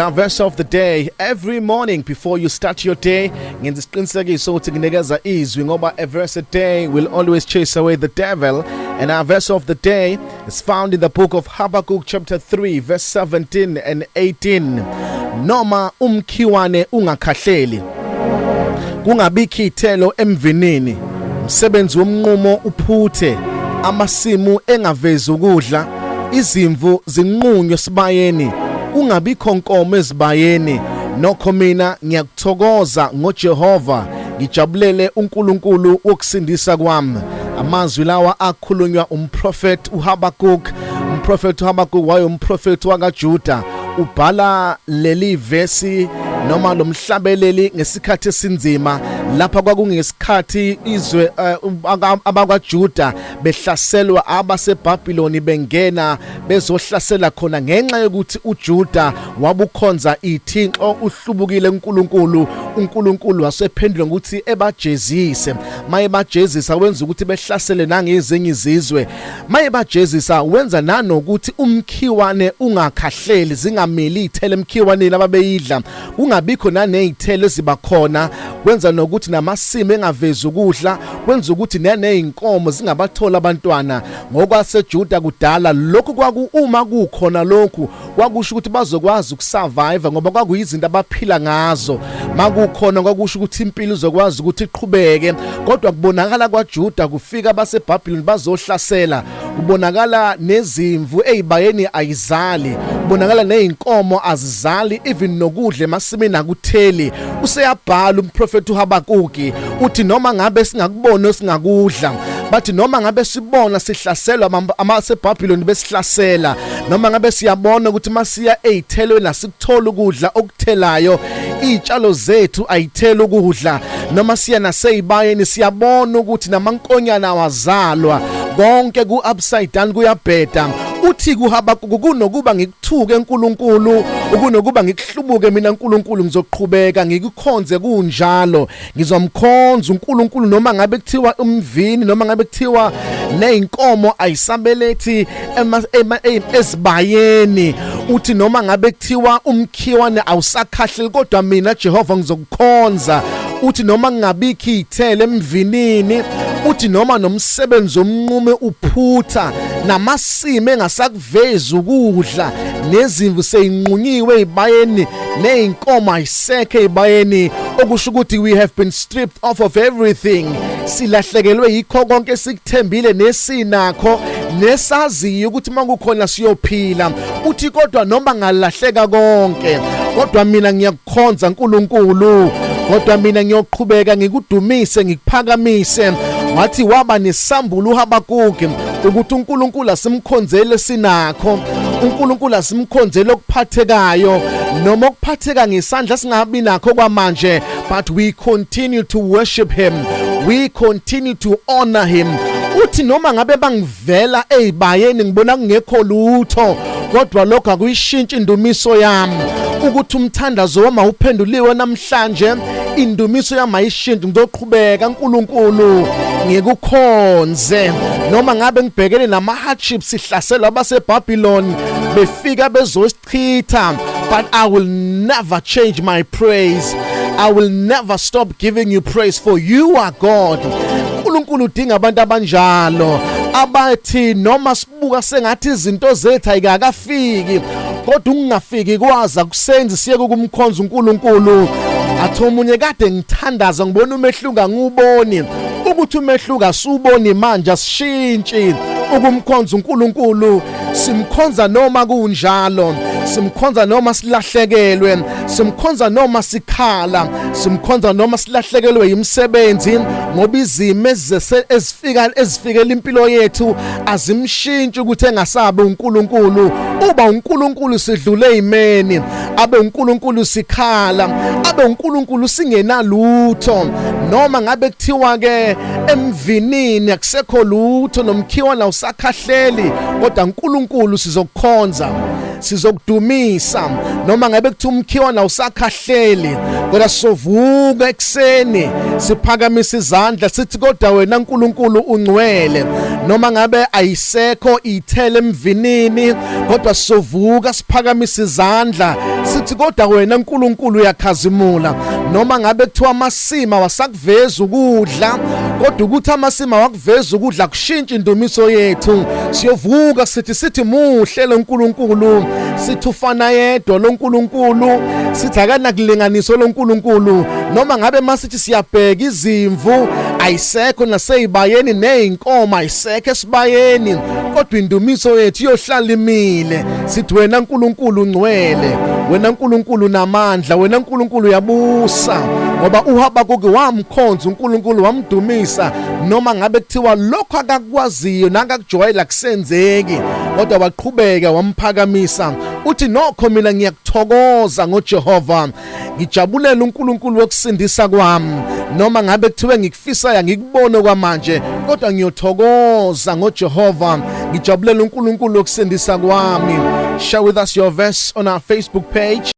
Our verse of the day every morning before you start your day, ngenza isiqinisekiso ukuthi nginikeza izwi ngoba a verse a day will always chase away the devil. And our verse of the day is found in the book of Habakkuk chapter 3 verse 17 and 18. Noma umkhiwane ungakhahleli, kungabikho ithelo emvinini, umsebenzi womnqumo uphuthe, amasimu engavezi ukudla, izimvu zinqunywe sibayeni, kungabikho nkomo ezibayeni, nokho mina ngiyakuthokoza ngoJehova, ngijabulele uNkulunkulu wokusindisa kwami. Amazwi lawa akhulunywa umprofeti uHabakuk. Umprofeti uHabakuk wayumprofeti wakaJuda. Ubhala leli vesi noma lomhlabeleli ngesikhathi esinzima, lapha kwakungesikhathi izwe abakwaJuda behlaselwa abaseBhabhiloni, bengena bezohlasela khona ngenxa yokuthi uJuda wabukhonza ithixo, uhlubukile uNkulunkulu. UNkulunkulu wasephendula ngokuthi ebajezise. Maye bajezisa, wenza ukuthi behlasele nangezinye izizwe. Maye bajezisa, wenza nanokuthi umkhiwane ungakhahleli, zingamili ithele emkhiwaneni ababeyidla, kungabikho nanezithelo ezibakhona. Kwenza nokuthi namasimo engavezi ukudla, kwenza ukuthi nezinkomo zingabathola abantwana. NgokwaseJuda kudala lokhu kwaku uma kukhona lokhu kwakusho ukuthi bazokwazi ukusurvive ngoba kwakuyizinto abaphila ngazo. Makukhona kwakusho ukuthi impilo izokwazi ukuthi iqhubeke. Kodwa kubonakala kwaJuda kufika abaseBhabhiloni bazohlasela, kubonakala nezimvu ezibayeni ayizali, kubonakala nezinkomo azizali, even nokudla emasimini akutheli. Useyabhala umprofeti uHabakuki, uthi noma ngabe singakubona singakudla, bathi noma ngabe sibona sihlaselwa amaseBhabhiloni besihlasela, noma ngabe siyabona ukuthi masiya ezithelweni asikuthola ukudla okuthelayo, izitshalo zethu ayithela ukudla, noma siya naseyibayeni siyabona ukuthi namankonyana awazalwa, konke ku upside down, kuyabheda. Uthi kuHabakuku, kunokuba ngikuthuke uNkulunkulu, kunokuba ngikuhlubuke mina uNkulunkulu, ngizoqhubeka ngikukhonze kunjalo. Ngizomkhonza uNkulunkulu noma ngabe kuthiwa umvini, noma ngabe kuthiwa nezinkomo ayisabelethi ezibayeni. Uthi noma ngabe kuthiwa umkhiwane awusakhahleli, kodwa mina Jehova ngizokukhonza. Uthi noma ngingabikho izithelo emvinini, uthi noma nomsebenzi omnqume uphutha, namasimo engasakuvezi ukudla, nezimvu seyinqunyiwe ezibayeni, nezinkomo ayisekho ezibayeni, okusho ukuthi we have been stripped off of everything. Silahlekelwe yikho konke esikuthembile nesinakho nesaziyo ukuthi makukhona siyophila. Uthi kodwa noma ngalahleka konke, kodwa mina ngiyakukhonza uNkulunkulu, kodwa mina ngiyoqhubeka ngikudumise, ngikuphakamise. Wathi waba nesambulo uHabakuki ukuthi uNkulunkulu asimkhonzele sinakho, uNkulunkulu asimkhonzele okuphathekayo, noma okuphatheka ngesandla singabi nakho kwamanje, but we continue to worship him, we continue to honor him. Uthi noma ngabe bangivela ezibayeni ngibona kungekho lutho, kodwa lokho akuyishintshi indumiso yami, ukuthi umthandazo wami awuphenduliwe namhlanje, indumiso yami ayishintshi. Ngizoqhubeka uNkulunkulu ngikukhonze noma ngabe ngibhekene nama hardships, sihlaselwa abaseBabylon, befika bezosichitha, but I will never change my praise. I will never stop giving you praise, for you are God. uNkulunkulu udinga abantu abanjalo, abathi noma sibuka sengathi izinto zethu ayikakafiki, kodwa ukungafiki kwaza kusenzi siyeke ukumkhonza uNkulunkulu. Athi omunye, kade ngithandaza ngibona umehluko, angiwuboni. Ukuthi umehluko asuboni manje asishintshi ukumkhonza uNkulunkulu. Simkhonza noma kunjalo, simkhonza noma silahlekelwe, simkhonza noma sikhala, simkhonza noma silahlekelwe imisebenzi, ngoba izimo ezifika ezifikela impilo yethu azimshintshi ukuthi engasabe uNkulunkulu. Uba uNkulunkulu sidlule imeni, abe uNkulunkulu sikhala, abe uNkulunkulu singenalutho. Noma ngabe kuthiwa ke emvinini akusekho lutho, nomkhiwana usakhahleli, kodwa uNkulunkulu sizokukhonza. Sizokudumisa noma ngabe kuthiwa umkhiwana awusakhahleli, kodwa sizovuka ekuseni siphakamisa izandla sithi kodwa wena Nkulunkulu ungcwele. Noma ngabe ayisekho ithele emvinini, kodwa sizovuka siphakamisa izandla sithi kodwa wena Nkulunkulu uyakhazimula. Noma ngabe kuthiwa amasima wasakuveza ukudla, kodwa ukuthi amasima wakuveza ukudla kushintsha indumiso yethu. Siyovuka sithi muhle lo Nkulunkulu, sithi ufana yedwa lo Nkulunkulu, sithi akanakulinganiso lo Nkulunkulu. Noma ngabe masithi siyabheka izimvu ayisekho naseyibayeni, nezinkomo ayisekho esibayeni, kodwa indumiso yethu iyohlala imile, sithi wena Nkulunkulu ungcwele, wena Nkulunkulu unamandla, wena Nkulunkulu uyabusa. Ngoba uHabakuki wamkhonza uNkulunkulu, wamdumisa noma ngabe kuthiwa lokho akakwaziyo nakakujwayela kusenzeki, kodwa waqhubeka wamphakamisa. Uthi nokho mina ngiyakuthokoza ngoJehova, ngijabulela uNkulunkulu wokusindisa kwami. Noma ngabe kuthiwe ngikufisayo ngikubone kwamanje, kodwa ngiyothokoza ngoJehova, ngijabulela uNkulunkulu wokusindisa kwami. Share with us your verse on our Facebook page.